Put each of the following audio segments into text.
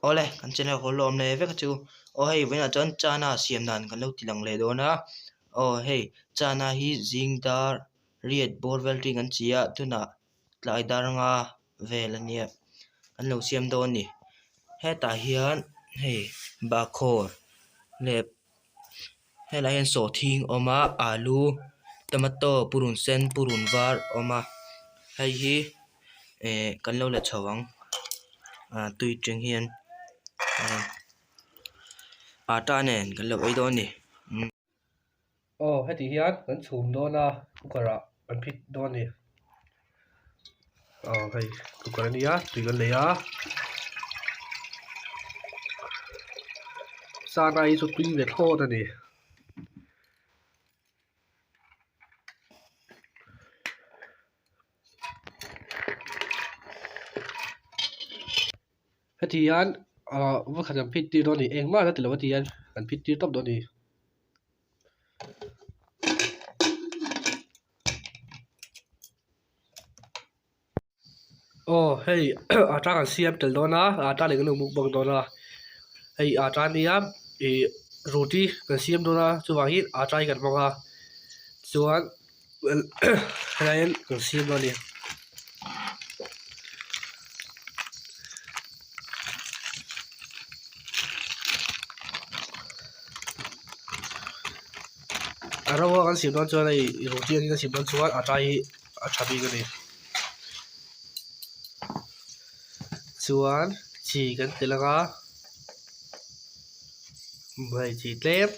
Awle kan channel haw lawm leh vek chu aw hei vawiinah chuan chana siam dan kan lo ti lang leh dawn a aw hei chana hi zing dar riat bawr vel ṭin an chi a tunah tlai dar anga vel a nia an lo siam dawn a ni hetah hian hei bahkhawr leh helaiah hian sawhthing a awm a alu tomato purun sen purun var a awm a hei hi eh kan lo la chho ang ah tui atang hian atta nen kan lo ei dawn a ni. Aw heti hian kan chhum dawn a cooker ah kan phit dawn a ni aw hei cooker a nia tui kan nei a sana hi chu tui ve thlawt a ni. Heti hian ah vawikhat kan phit tir dawn a ni engmah la ti lo heti hian kan phit tir tawp dawn a ni. Aw hei atta kan siam tel dawn a atta leh kan lo mukbang dawn a hei atta nia ih roti kan siam dawn a chuvang hi atta hi kan hmang a chuan helai hian kan siam dawn a ni. A ro a kan siam dawn chuan hei roti ang hi kan siam dawn chuan atta hi a tha bik a ni chuan chi kan telh ang a hei chi tlem.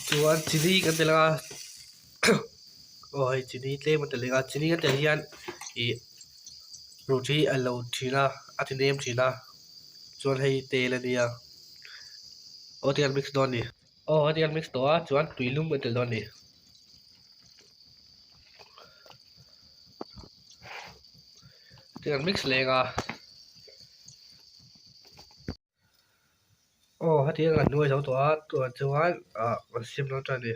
Chuan chili kan telh ang a aw hei chili tlem a telh ang a chili a telh hian ih roti a lo thin a a ti nem thin a chuan hei tel a nia aw tiang mix dawn a ni aw hetiang mix tawh a chuan tui lum a telh dawn a ni. Tiang mix leng a. Aw hetiang an nuai zo tawh a tunah chuan ah an siam dawn tan a ni.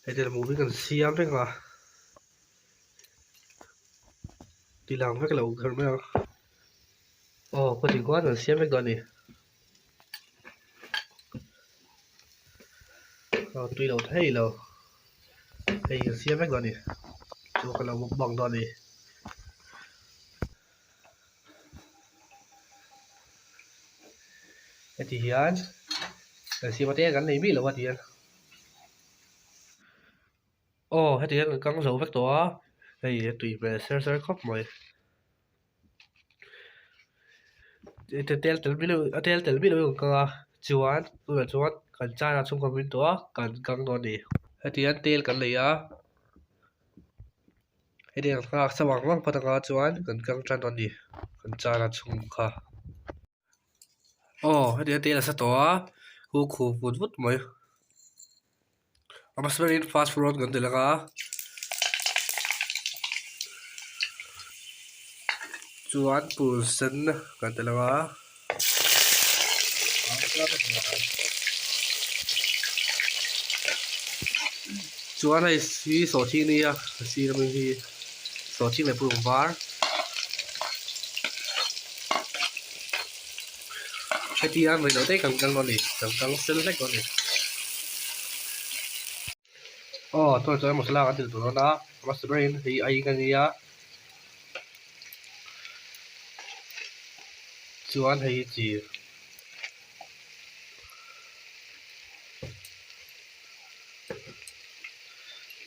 Hetiang movie kan siam vek a tilang vek lo kher mai ang aw khawtin khuan an siam vek dawn a ni. Aw tui lo thei lo hei an siam vek dawn a ni chu ka lo mukbang dawn a ni. Heti hian kan siam ate kan nei miah lo a ti hian aw heti hian kan kang zo vek tawh a hei a tui hmel ser ser khawp mai. Tel tel miah lo a tel tel miah lo ang kang a chuan tunah chuan kan china chhung kan rin tawh a kan kang dawn a ni. Heti hian tel kan nei a heti ang nghak sa vang vang phawt anga chuan kan kang tan dawn a ni kan china chhung kha. Aw heti hian tel a sa tawh a khu khu vut vut mai. A hmasa berin fast forward kan ti lang a chuan pul sen kan ti lang a chuan hei hi sawhthing a nia a sir ami hi sawhthing leh purun var Heti a mai loh te kan kal dawn a ni kan kal sel hlek dawn a ni. Aw tunah chuan masala kan tel tur dawn a hmasa berin hei aieng a nia chuan hei hi chi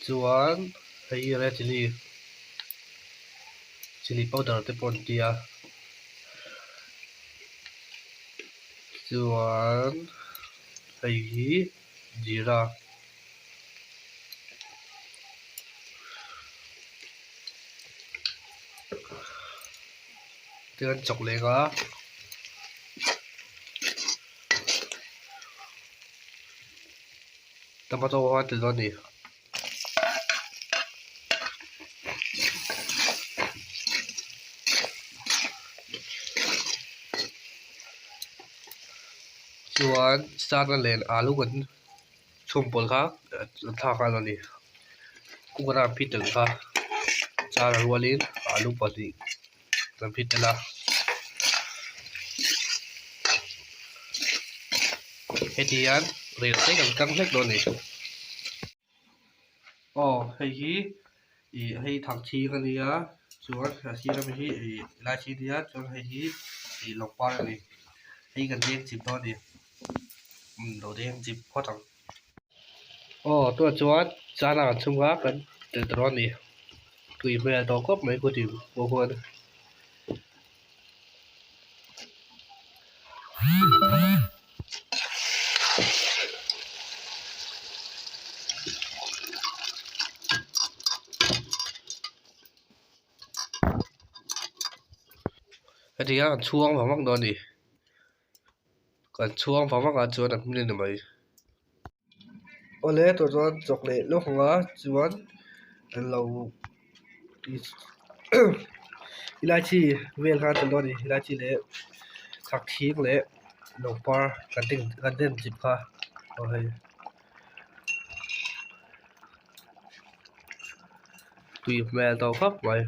chuan hei hi red chilli chilli powder te pawh an tia. Chuan hei hi jeera te an chawk leng a tomato a tel dawn a ni. Chuan sana nen alu kan Chhum pawlh kha an thlak nghal a ni cooker a an phit tel kha chana rualin alu pahnih an phit tel a heti hian rel te kan kang hlek dawn a ni aw hei hi ih hei thakthing a nia chuan a sir ami hi ih elaichi a nia chuan hei hi ih lawngpar a ni hei kan deng chip dawn a ni umm lo deng chip phawt ang aw tunah chuan chana kan chhung a kan tel ta dawn a ni tui hmel tawh khawp mai khuti pawh khuan. Heti hian an chhuang vang vang dawn a ni kan chhuang vang vang ah chuan a hmin a ni mai. Awle tah chuan chawk leh lawk ang a chuan an lo elaichi vel kha a tel dawn a ni elaichi leh thakthing leh lawngpar kan den kan den chip kha aw hei tui hmel tawh khawp mai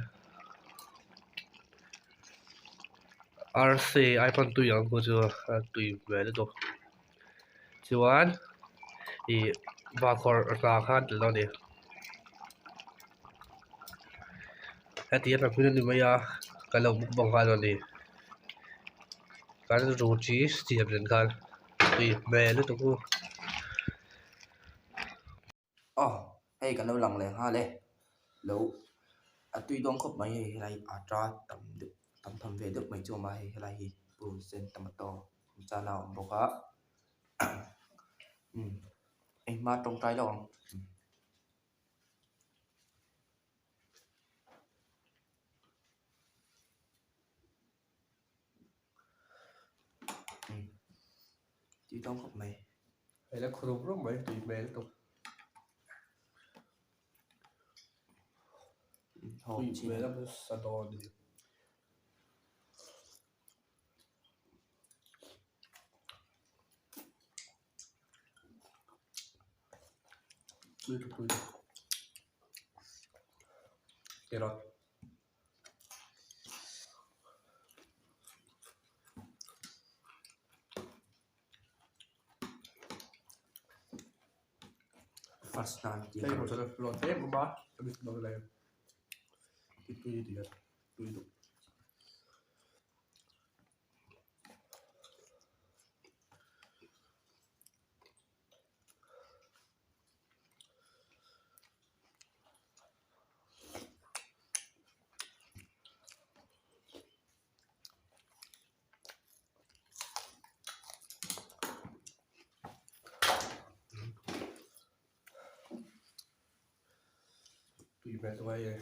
arsi ai pawn tui ang chu chu a tui hmel lutuk. Chuan ih vangkhawr hna kha an tel dawn a ni heti hian kan hming a ni mai a kan lo mukbang nghal a ni kan ruchi siam nen khan tui hmel lutuk u. Aw hei kan lo lang leh nghal e lo a tui dawn khawp mai hei helai atta tam deuh tam tham ve deuh mai chu a awm a hei helai hi purun sen tomato chana a awm bawk a umm engmah a tawngtai lo ang. Tui dawn khawp mai. Hei la khaw rum rum mai tui hmel lutuk. Tui hmel a sa dawn a ni. Tui lutuk tui lutuk. Carrot. First nan tih Hei maw chuan hlawh tlem awm a ka miss lo lai ti tui ti a tui duh. Tui hmel tawh hei.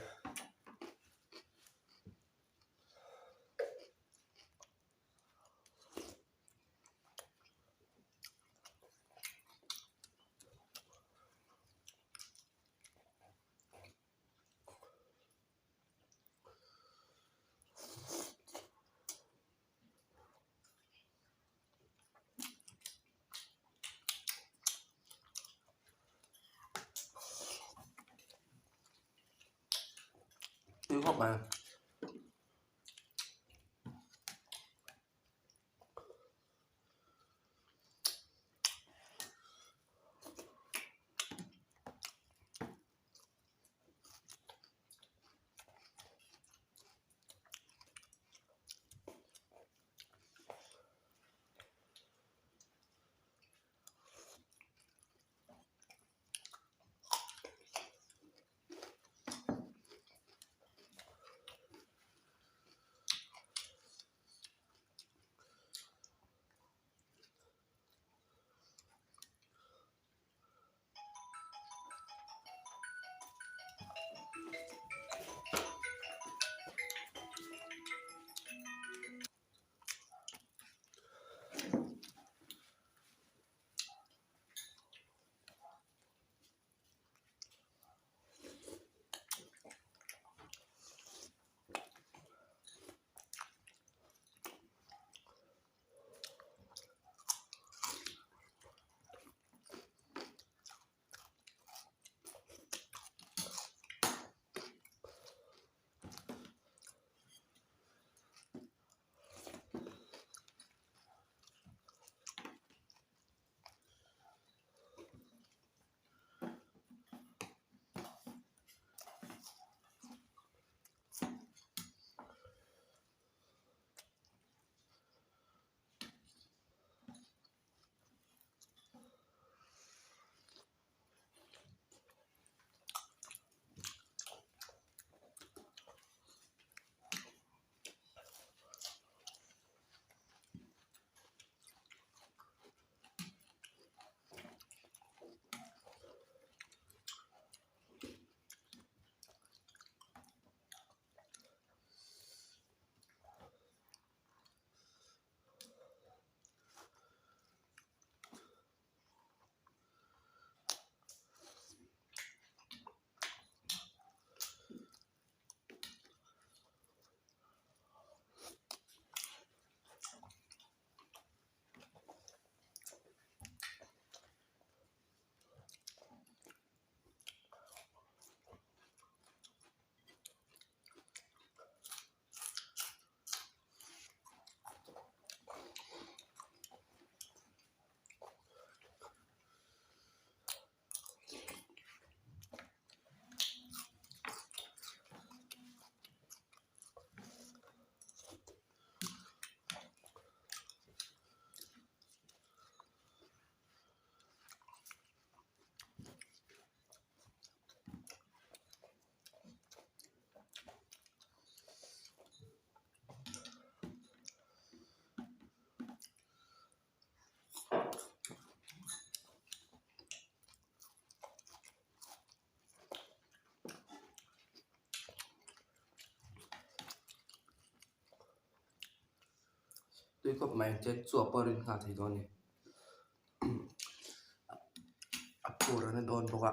Tui khawp mai. Tui khawp mai chuan chua pawh a rin nghal thei dawn a ni a phur a na dawn bawk a.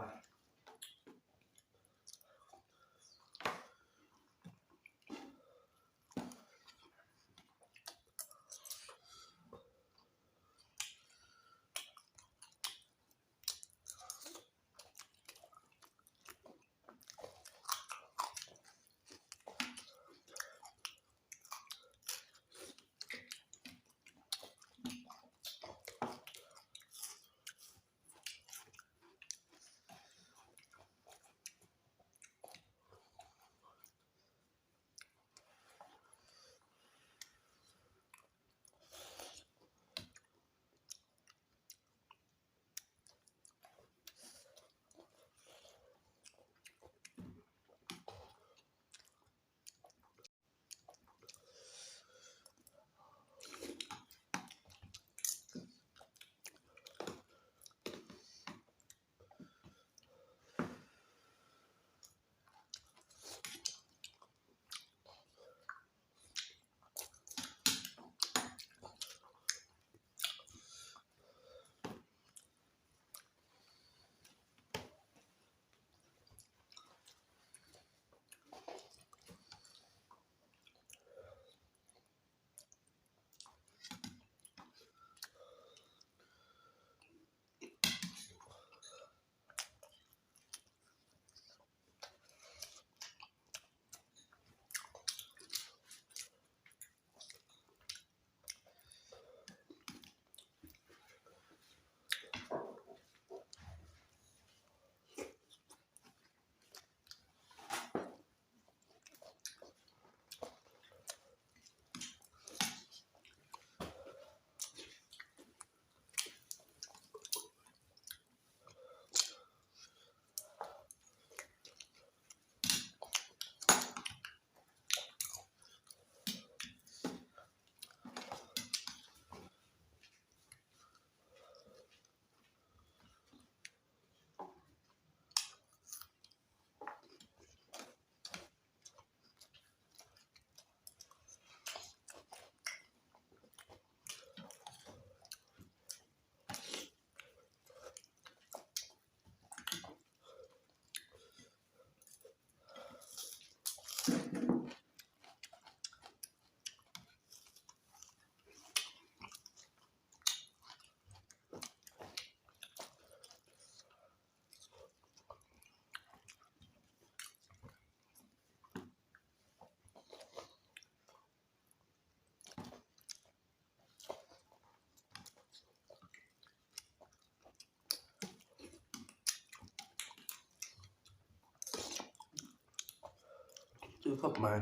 Tui khawp mai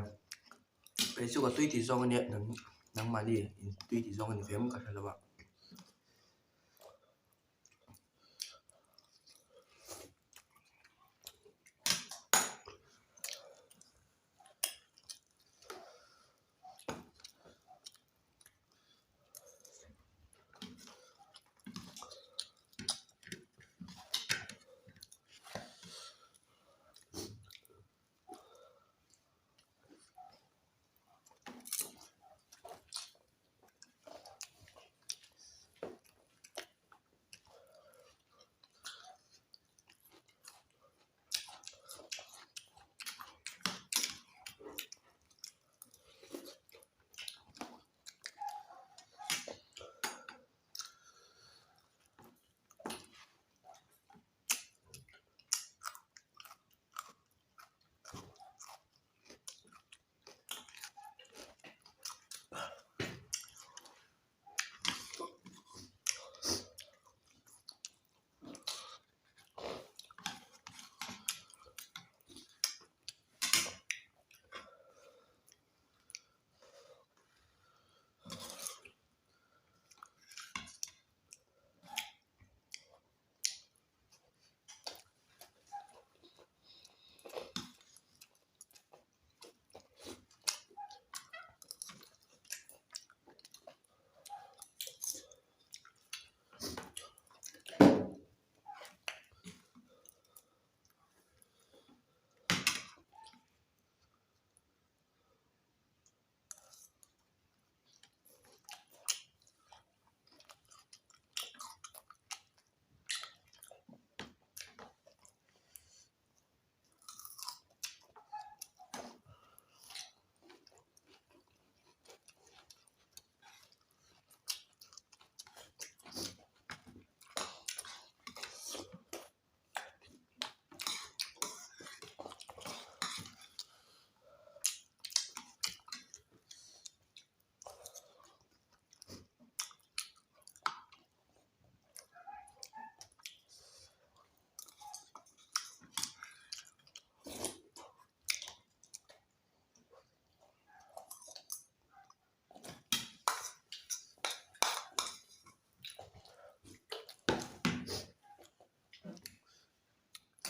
kei chu ka tui tih zawng ania nang nangmahni in tui tih zawng a ni ve em ka hre lo a.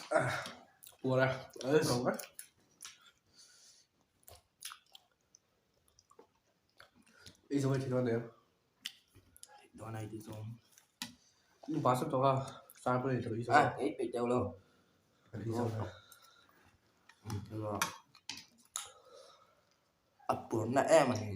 Puar a, a zo vek. Ei zo mai thin dawn em? Dawn ai ti zawng. Nu pa sap tawh a, sar pawh ei tawh ei zo. Ah, ei peih deuh lo. Ei zo. A purna em a ni.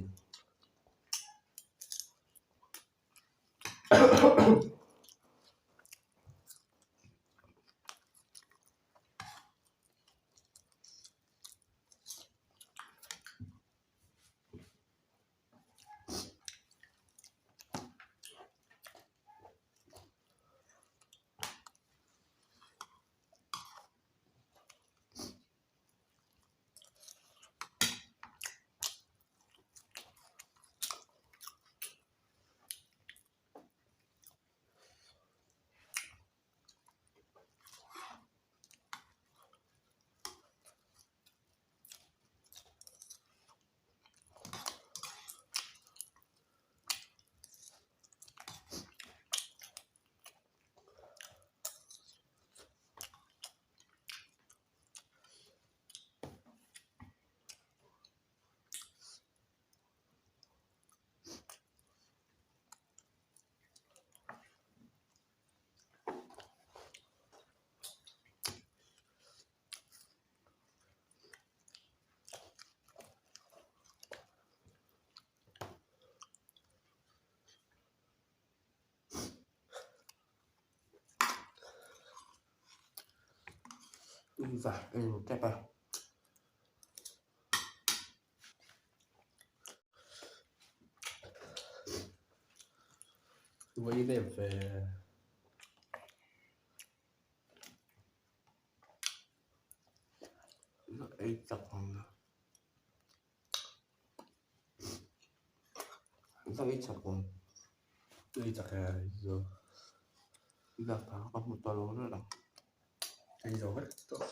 Tep a. Tui em ve. Ei chak ang. Ei chak ang. Ei chak e zo. Ila tha ka hmu ta lo reng ang. Ei zo vek tawh.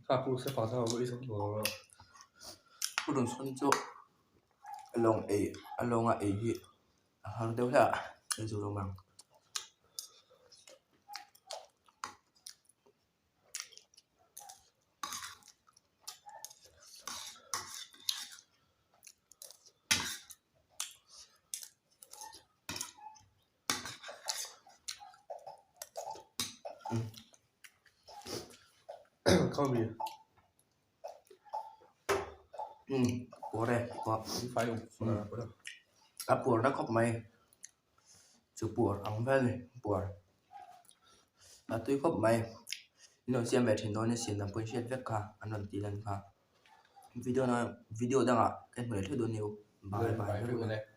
Kha pu se pa sa ei zo lo. Pu dun sawn chu a lawng ei a lawnga ei hi a har deuh hle a ei zo lo mang. Puar e pawh a puar na khawp mai chu puar ang vel a ni puar a tui khawp mai in lo siam ve thin dawn a siam dan pawh in hriat vek kha an rawn tih lan kha video video dangah ka hmu leh theuh dawn a ni bye bye.